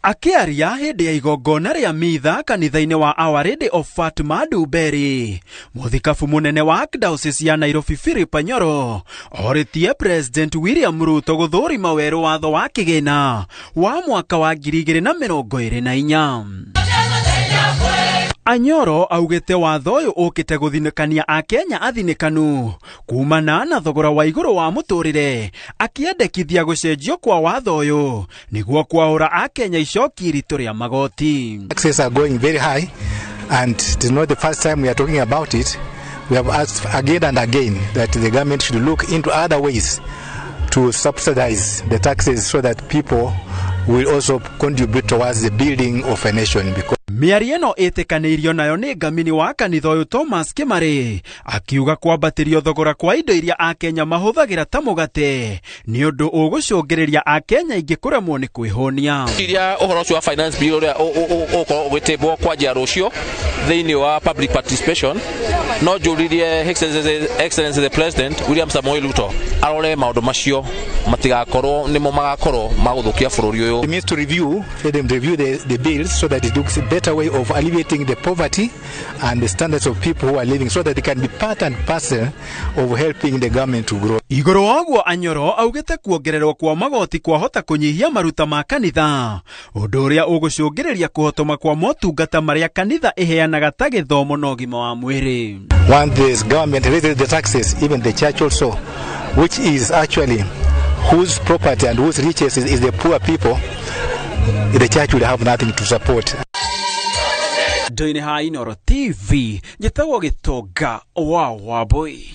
Akĩaria hĩndĩ ya igongona rĩa mitha kanitha-inĩ wa Our Lady of Fatima Ndumberi, mũthikabu mũnene wa Archdiocese ya Nairobi Philip Anyoro orĩtie President William Ruto gũthũrima werũ watho wa kĩgĩna wa mwaka wa 2024. Anyoro augĩte watho ũyũ ũkĩte gũthinĩkania Akenya athinĩkanu kumana na thogora wa igũrũ wa mũtũrĩre, akĩendekithia gũcenjio kwa watho ũyũ nĩguo kwaũra Akenya icoki iritũ rĩa magoti. Taxes are going very high, and it is not the first time we are talking about it. We have asked again and again that the government should look into other ways to subsidize the taxes so that people will also contribute towards the building of a nation. Because Mĩario ĩno ĩtĩkanĩirio nayo nĩ ngamini wa kanitha ũyũ Thomas Kĩmarĩ, akiuga kwambatĩrio thogora kwa indo iria Akenya mahũthagĩra ta mũgate nĩ ũndũ ũgũcũngĩrĩria Akenya aingĩ kũremwo nĩ kwĩhũnia. Iria ũhoro ũcio wa finance bill ũrĩa ũgũkorwo ũgĩtĩmbwo kwanjia rũciũ thĩinĩ wa public participation, no njũririe Excellency the President William Samoei Ruto arore maũndũ macio matigakorwo nĩmo magakorwo magũthũkia bũrũri ũyũ. It means to review, let them review the bills so that it looks a better way of alleviating the poverty and the standards of people who are living, so that they can be part and parcel of helping the government to grow. Igũrũ wa ũguo, Anyoro augĩte kuongererwo kwa magoti kwahota kũnyihia maruta ma kanitha, ũndũ ũrĩa ũgũcũngĩrĩria kũhotoma kwa motungata marĩa kanitha ĩheanaga ta gĩthomo na ũgima wa mwĩrĩ. Once this government raises the taxes, even the church also, which is actually whose property and whose riches is the poor people, the church will have nothing to support. Ndoine ha Inoro TV, njĩtagwo Gĩtonga wa Wambui.